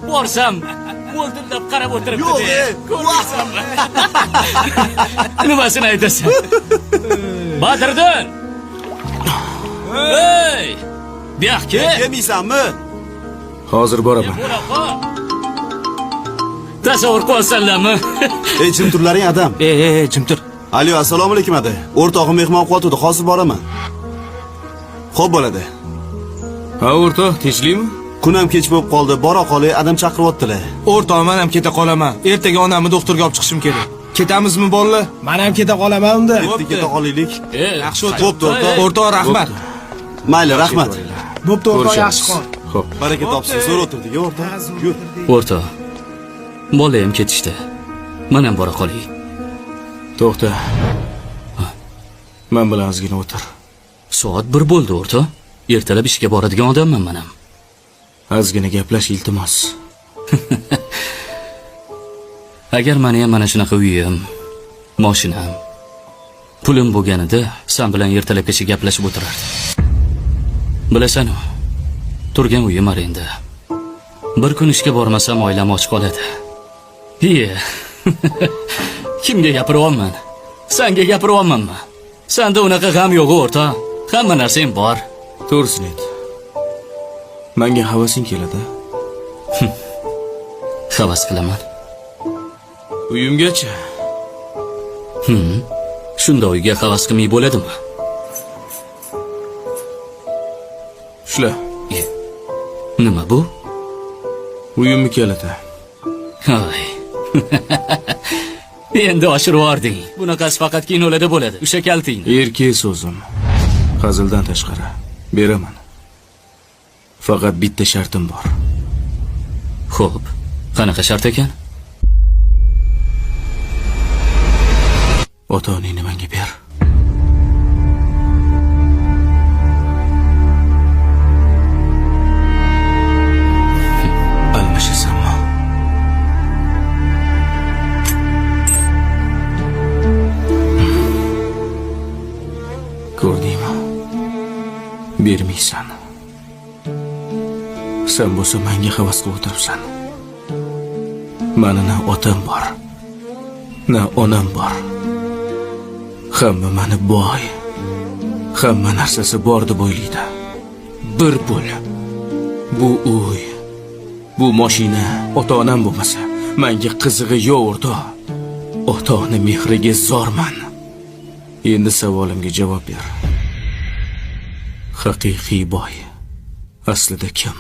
Borsam, mo'ltillab qarab o'tiribdi. Yo'q, de. ey. Ko'rdingizmi? Nimasini aytasan? Badriddin! Ey! Buyoqqa kel. Yemaysanmi? Hozir boraman. Bo'la qol. Tasavvur qilsanlarmi? Ey, jim turlaring adam. Ey, ey, ey, jim tur. Alo, assalomu alaykum ada. O'rtog'im mehmon qilyotdi, hozir boraman. Xo'p bo'ladi. Ha, o'rtoq, tinchlikmi? Kun ham kech bo'lib qoldi. Bora qolay, adam chaqiryaptilar. O'rtoq, men ham keta qolaman. Ertaga onamni doktorga olib chiqishim kerak. Ketamizmi bolalar? Men ham keta qolaman unda. Ketdi, keta qolaylik. Yaxshi o'tir. Bo'pti, o'rtoq. O'rtoq, rahmat. Mayli, rahmat. Bo'pti o'rtoq, yaxshi qol. Xo'p. Baraka topsin, zo'r o'tirdik, o'rtoq. Yur. O'rtoq. Bola ham ketishdi. Men ham bora qolay. To'xta. Men bilan ozgina o'tir. Soat 1 bo'ldi, o'rtoq. Ertalab ishga boradigan odamman men ham. Ozgina gaplash, iltimos. Agar meni ham mana shunaqa uyim, mashinam, pulim bo'lganida san bilan ertalabgacha gaplashib o'tirardim. Bilasan-u, turgan uyim arenda. Bir kun ishga bormasam oilam och qoladi. Iye. Kimga gapiryapman? Sanga gapiryapmanmi? Sanda unaqa g'am yo'q, o'rtoq. Hamma narsang bor. To'g'risini ayt. Menga havasing keladi? Havas qilaman. Uyimgacha. Shunda uyga havas qilmay bo'ladimi? Shular. Iye. Nima bu? Uyimni kaliti. Ay. Endi oshirib yubording. Bunaqasi faqat kinolarda bo'ladi. O'sha kaltingni. Erkak so'zim. Hazildan tashqari. Beraman. Faqat bitta shartim bor. Xo'p, qanaqa shart ekan? Ota-onangni menga ber. Almashasanmi? Ko'rdingmi? Bermaysan. Sen bo'lsa menga havas qilib o'tiribsan. Mani na otam bor, na onam bor. Hamma mani boy, hamma narsasi bor deb o'ylaydi. Bir pul. Bu uy, bu mashina ota-onam bo'lmasa, menga qizig'i yo'q o'rtoq. Ota-ona mehriga zorman. Endi savolimga javob ber. Haqiqiy boy aslida kim?